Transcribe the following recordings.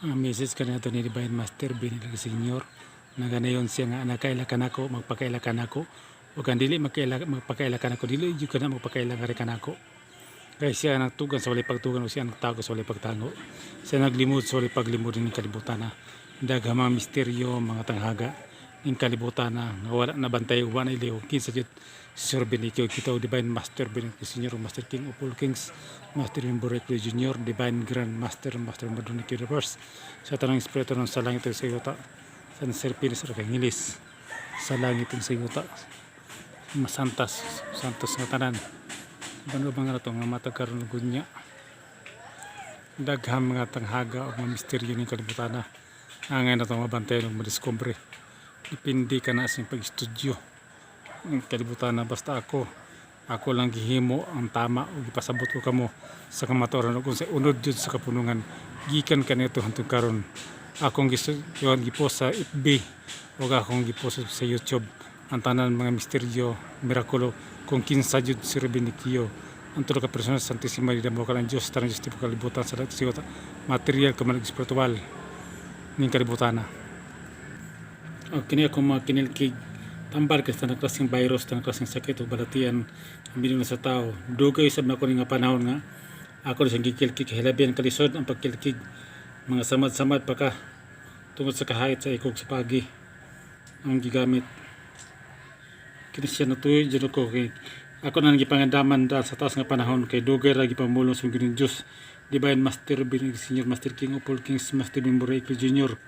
Ang message kanato ni Divine Master Benedict Senior, naganayon siya nga nakaila kanako, magpakaila kanako, ug ang dili magkaila magpakaila kanako, dili jud kana magpakaila nga kanako, kay siya nagtugan sa walay pagtugan ug siya nagtago sa walay pagtango, siya naglimod sa walay paglimod ning kalibutan na. Daghang mga misteryo, mga tanghaga ning kalibutan na nga wala na bantay ug wala na iliw kinsa jud si Sir Benito kita, Divine Master Benito Senior, Master King of all Kings, Master Borek Junior, Divine Grand Master, Master Madronic Universe, sa tanang espiritu ng sa langit ug sa yuta, sa Serpines Arkangelis sa langit ug sa yuta, masantas santos nga tanan. Bano ba nga to nga matag karon gunya, daghang mga tanghaga o mga misteryo ning kalibutan na angay na itong mabantayan ug madiskubre. Depende ka na sa pag-estudyo ng kalibutan na. Basta ako, ako lang gihimo ang tama ug gipasabot ko kamo sa kamatuoran ug sa unod jud sa kapunungan gikan kanito hantod karon. Akong giyon gipost sa FB ug akong gipost sa YouTube ang tanan mga misteryo, mirakulo, kung kinsa jud si Ruben Nikio, ang tulo ka persona sa Santissima Trinidad ng Diyos, tanang Diyos tipo kalibutan sa langit sa material kaman espiritual ning kalibutan na. O kini ako mga kinilkig, tambal kasi tanang klaseng virus, tanang klaseng sakit o balatian ang binuang sa tao. Dugay sab na ko ni nga panahon nga ako siyang gikilkig. Hilabihan kalisod ang pagkilkig, mga samad-samad pa ka tungod sa kahayit sa ikog sa pagi ang gigamit. Kini siya natuyo jud ko kay ako na gipangandaman dahil sa taas nga panahon, kay dugay ra gipamulong sa Ginoong Dios, Divine Master Benedict Senior, Master King of all Kings, Master Bimboreco Junior,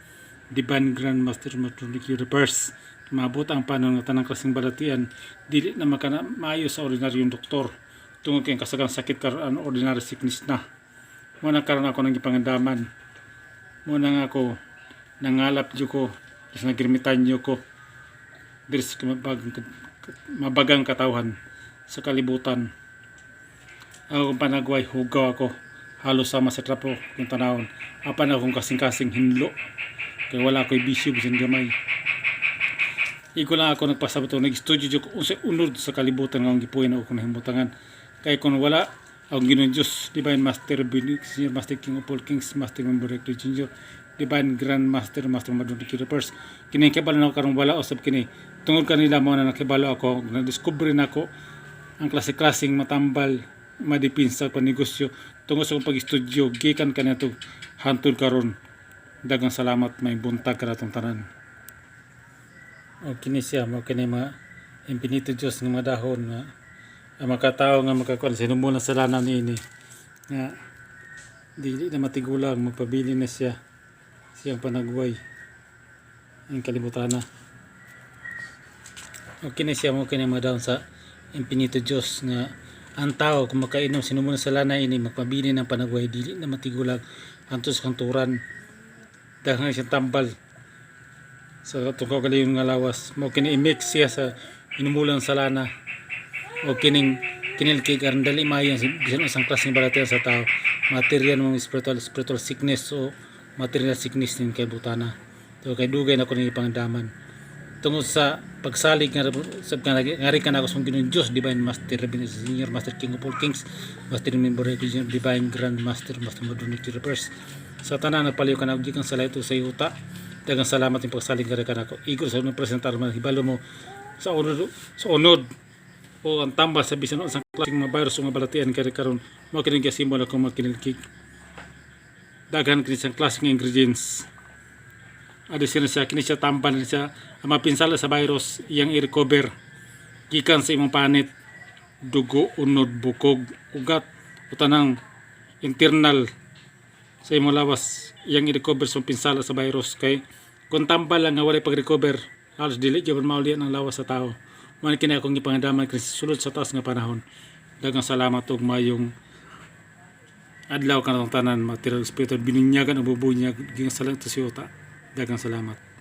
Divine Grand Master Matronic Universe. Maabot ang panahon nga tanang klaseng balatian dili na makana maayo sa ordinaryong doktor tungod kay ang kasagang sakit karon ordinary sickness na. Mo na karon ako nang gipangandaman. Mo na nga ako nangalap jud ko, tapos nagirmitanyo ko diri sa mabagang katawhan sa kalibutan. Ang akong panagway, hugaw ako. Halos sama sa trapo kung tanawon. Apan akong kasing-kasing hinlo. Kaya wala ako'y bisyo bisan gamay. Igo lang ako nagpasabot og nag-studio jud ko unsay unod sa kalibutan nga akong gipuyo na akong nahimutangan. Kay kung wala ang Ginoong Diyos, Divine Master, Senior Master King of all Kings, Master Member Junior, Divine Grand Master, Master Madonna First. Kini kibalo na ako karong wala usab kini. Tungod kanila mo na nakibalo ako, na-discover na ako ang klase-klaseng matambal, madipinsa pa negosyo tungod sa akong pag-studio gikan kaniadto hantod karon. Daghang salamat, may buntag kanatong tanan. O kini siya mo kini mga infinito Diyos nga mga dahon nga ang makatao nga makakuan sinumulan sa lana niini nga dili na matigulang, magpabili na siya siyang panagway ang kalibutan na. O kini siya mo kini mga dahon sa infinito Diyos nga ang tao kung makainom sinumulan sa lana ini, magpabili ng panagway, dili na matigulang hantod sa kanturan. Dahil siyang tambal sa atong kaugalingon nga lawas. Mo kini i-mix siya sa inumulan sa lana o kining kinilkig aron dali maayo ang bisan usang klaseng balatian sa tao, material mo, spiritual spiritual sickness o material sickness ning kay butana to. Kay dugay na ko ning pangandaman tungod sa pagsalig nga sa nga ngari ka na ako sa Ginoong Diyos, Divine Master Senior, Master King of all Kings, Master Member Divine Grand Master, Master Madonna Universe, sa tanan nagpaliw ka na gikan sa langit sa yuta. Daghang salamat yung pagsalig nga ka nako. Igo sa unang presentar man hibalo mo sa unod o ang tambal sa bisan unsang klaseng mga virus o mga balatian kay karon. Mao kini gasimbol ako mga kinilkig. Daghan kini siyang klaseng ingredients. Adi siya siya kini siya tambal ni siya ang mapinsala sa virus, iyang i-recover gikan sa imong panit, dugo, unod, bukog, ugat o tanang internal sa imong lawas, iyang i-recover sa pinsala sa virus. Kay kung tambal lang nga walay pag-recover, halos dili gyud maulian ang lawas sa tao. Man kini akong gipangandaman kini sulod sa taas nga panahon. Daghang salamat ug mayong adlaw kanatong tanan, material spiritual, bininyagan ug bubunyag gikan sa langit sa yuta. Daghang salamat.